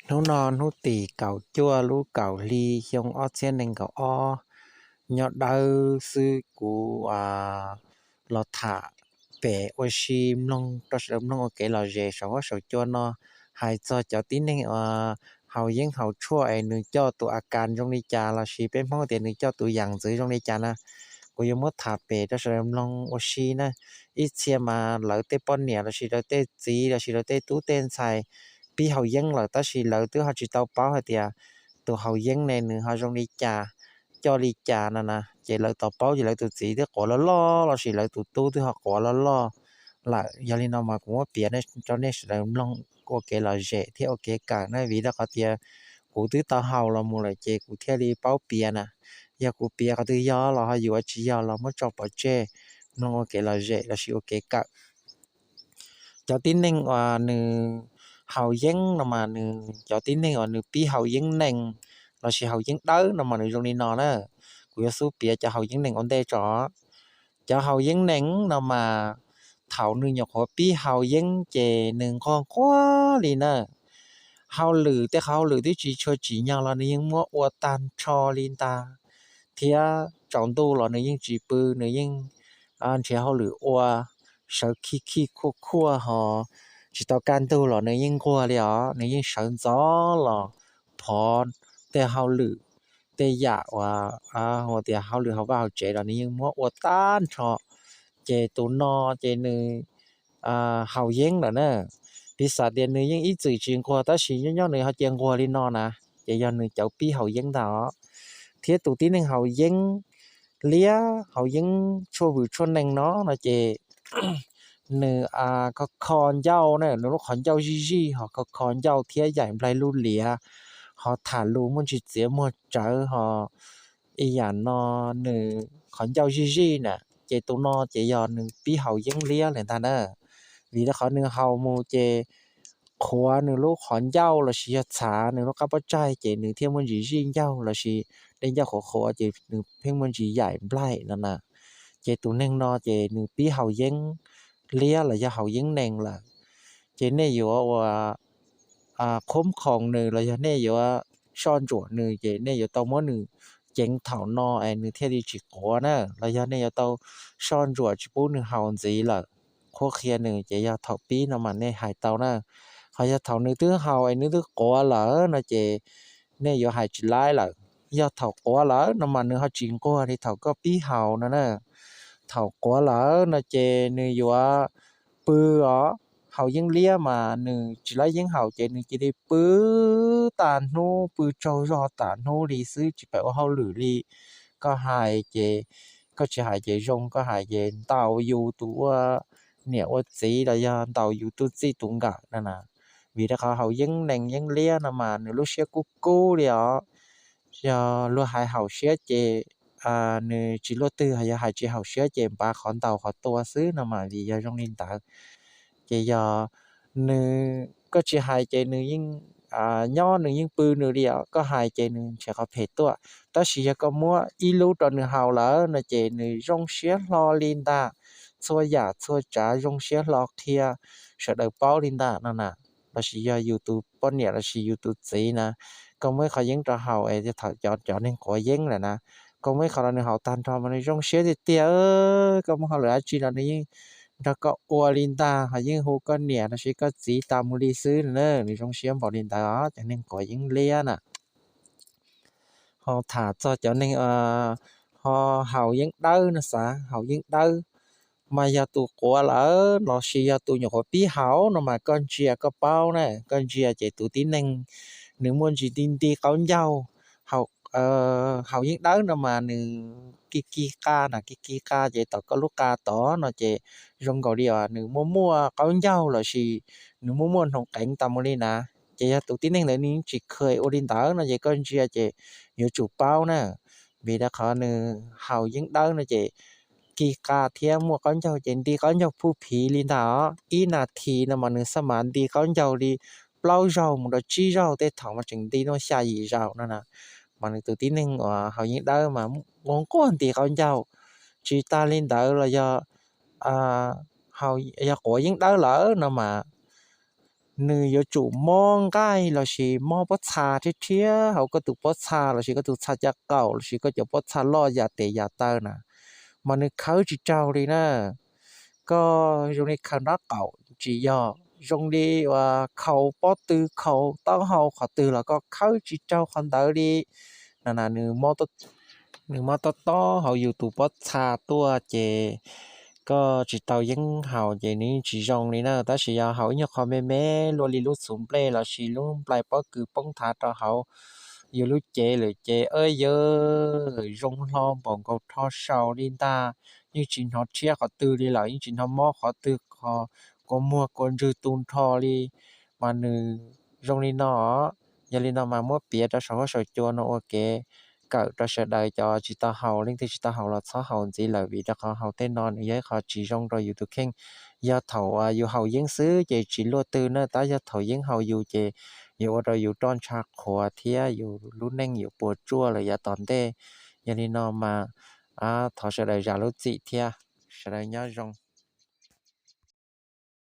Hnub no hnub tim kaum cuaj lub kaum hli xyoo ob txhiab nees nkaum ob, nyob dawb xwb kuv los tham pem ua si mloog rau sawv daws mloog ua kev lom zem saum huab saum cua no, hais txog cov tib neeg uas haus yeeb haus tshuaj es nws coj tus a kas zoo li cas lossis peb Hmoob tias nws coj tus yam ntxwv zoo li cas na. Kuv yuav muab tham pem rau sawv daws mloog ua si na. Ib txhia mas lawv tej poj niam lossis lawv tej txiv lossis lawv tej tub tej ntxhais pib haus yeeb lawm tab sis lawv twb ho tsis tau paub hais tias tus haus yeeb ne nws ho zoo li cas, coj li cas no na. Ces lawv tau paub ces lawv tus txiv twb quav loj loj lossis lawv tus tub twb ho quav loj loj lawm. Yog li no mas kuv muab piav rau nej sawv daws mloog ua kev lom zem thiab ua kev kawm na, vim rau qhov tias kuv twb tau haus los mus lawm ces kuv thiaj li paub piav na. Yog kuv piav qhov twg yog los ho yuav, tsis yog los muab tso pov tseg, mloog ua kev lom zem lossis ua kev kawm. Cov tib neeg uas nws haus yeeb no mas nws, cov tib neeg uas nws pib haus yeeb nees lossis haus yeeb dawb no mas nws zoo li no na. Kuv yuav xub piav cov haus yeeb nees ua ntej tso. Cov haus yeeb nees no mas thaum nws nyuam qhuav pib haus yeeb ces nws nquag nquag li na. Hauj lwm, tej qhov hauj lwm twb tsis tshua tsim nyog los nws yeej muab ua tag nrho li ntag, thiab tsaus ntuj los nws yeej tsis pw, nws yeej nrhiav hauj lwm ua, sawv khij khij khuaj khuaj ho tsis tau kaj ntug los nws yeej nquag li os, nws yeej sawv ntxov los phov tej hauj lwm, tej yam uas hu tias hauj lwm hauv vaj hauv tsev los nws yeej muab ua tag nrho. Ces tus no ces nws haus yeeb lawm na. Piv xam tias nws yeej ib txwm tsis nquag tab sis nyob nyob nws ho cia nquag li no na, ces yog nws cov pib haus yeeb ntag os. Thiab tus tib neeg haus yeeb liab, haus yeeb tshuaj vwm tshuaj nees no no ces nws kho kho ncauj na, nws lub qhov ncauj zij zij ho kho kho ncauj thiab yaim nplaig lub liav, ho tham lus muaj ntsis txiav muag tsawv ho ib yam no, nws qhov ncauj zij zij na, ces tus no ces yog nws pib haus yeeb liab lawm ntag na. Vim rau qhov nws haus mus ces qhuav nws lub qhov ncauj lossis yog txhav nws lub qab pob tsaig ces nws thiaj muaj ntsis zij ncaug lossis dej ncauj qhuav qhuav ces nws pheej muaj ntsis yaim nplaig no na. Ces tus neeg no ces nws pib haus yeeb liab los yog haus yeeb nees lawm. Ces nej yuav ua qhuab qhoos nws los yog nej yuav soj ntsuam nws ces nej yuav tau muab nws ceev thaum no es nws thiaj li tsis quav na, los yog nej yuav tau soj ntsuam tsis pub nws haus ntxiv lawm, qhuab qhia nws ces yog thaum pib no mas nej hais tau na. Ho yog thaum nws twb haus es nws twb quav lawm no ces nej yuav hais tsis laib lawm. Yog thaum quav lawm no mas nws ho tsis nquag li thaum koj pib haus no na. Thaum quav lawm no ces nws yuav pw os. Haus yeeb liab mas nws tsis laib yeeb haus ces nws cia li pw tag hnub, pw tsaug zog tag hnub li xwb tsis pab ua hauj lwm li. Koj hais ces, koj tsis hais ces zoo, koj hais ces ntaus yus tus ua niam ua txiv los yog ntaus yus tus txij tus nkawm no na. Vim rau qhov haus yeeb nees yeeb liab no mas nws lub siab kub kub li os. Yog luag hais haum siab ces nws tsis luaj twg, yog hais tsis haum siab ces npav qhov ntaus qhov tua xwb no mas vim yog zoo li ntawd. Ces yog nws, koj tsis hais ces nws yeej nyob nws yeej pw nws li os, koj hais ces nws nrhiav qhov phem tuaj. Tab sis yog koj muab ib lub rau nws haus lawm no ces nws zoo siab hlo li ntag, txhua yam txhua tsav zoo siab hlo qhia sawv daws paub li ntag no na. Lossis yog yus tus poj niam lossis yus tus txiv na, koj muab ib qho yeeb rau haus es thaum cov, cov neeg quav yeeb lawm na, koj muab ib qho los nws haus tag nrho mas nws zoo siab tiag tiag. Koj muab hauj lwm dab tsi los nws yeej nrog koj ua li ntag, ho yeej hu koj niam lossis koj txiv tas mus li xwb na, nws zoo siab npaum li ntawd os, cov neeg quav yeeb liab na. Ho tham txog cov neeg ho haus yeeb dawb no xav, haus yeeb dawb mas yog tus quav lawm lossis yog tus nyuam qhuav pib haus no mas koj ntsia koj paub na, koj ntsia ces tus tib neeg nws muaj ntsis nti nti qaub ncaug. Haus yeeb dawb no mas nws kis kis qa na, kis kis qa ces tom koj lub qa tod no ces zoo nkaus li os nws muaj muaj qaub ncaug lossis nws muaj muaj hnoos qeev tas mus li na. Ces yog tus tib neeg ntawd nws tsis kheev ua li ntawd no ces koj ntsia ces yuav tsum paub na. Vim rau qhov nws haus yeeb dawb no ces kis qa thiab muaj qaub ncaug ces nti qaub ncaug phuj phiv li ntag os. Ib nas this no mas nws xab mav nti qaub ncaug li plaub zaug mus rau tsib zaug, tej thaum mas tseem nti noj xya yim zaus no na. Mas nws tus tib neeg uas haus yeeb dawb mas nquag nquag nti qaub ncaug. Tsis tas li ntawd los yog, yog quav yeeb dawb lawm no mas nws yuav tsum mob nqaij lossis mob pob txha thiab thiab hauv koj tus pob txha lossis koj tus txha caj qaum lossis koj cov pob txha loj yam tes yam taw na, mas nws khawb tsis raug li na. Koj zoo li khaws nraub qaum tsis yog, zoo li uas khaus pob tw khaus taub hau qhov twg los koj khawb tsis raug qhov ntawd li. Na, nws mob tob tob hauv yus tus pob txha tuaj ces koj tsis tau yeeb haus ces nws yeej tsis zoo li na. Tab sis yog haus ib nyuag qho me me luaj li lub txhuv nplej lossis lub nplai pob kws poob thav rau hauv yus lub cev lawm ces yawg zoo hlo npaum nkaus rho sau li ntag. Yeej tsis hnov rhiab qhov twg li lawm, yeej tsis hnov mob qhov twg, qhov kua muag kua ntswg tu nrho li. Mas nws zoo li no. Yog li no mas muab piav rau saum huab saum cua no ua kev kawm rau sawv daws cov tsis tau haus, leej twg tsis tau haus los txhob haus ntxiv lawm vim rau qhov haus tej no nws yog ib qho tsis zoo rau yus tus kheej. Yog thaum yus haus yeeb xwb ces tsis luaj twg na, tab yog thaum yeeb haus yus ces yuav ua rau yus roj ntsha qhuav thiab yus lub neej yuav puas tsuaj lawm yav tom ntej. Yog li no mas thov sawv daws zam lub txim thiab sawv daws nyob zoo.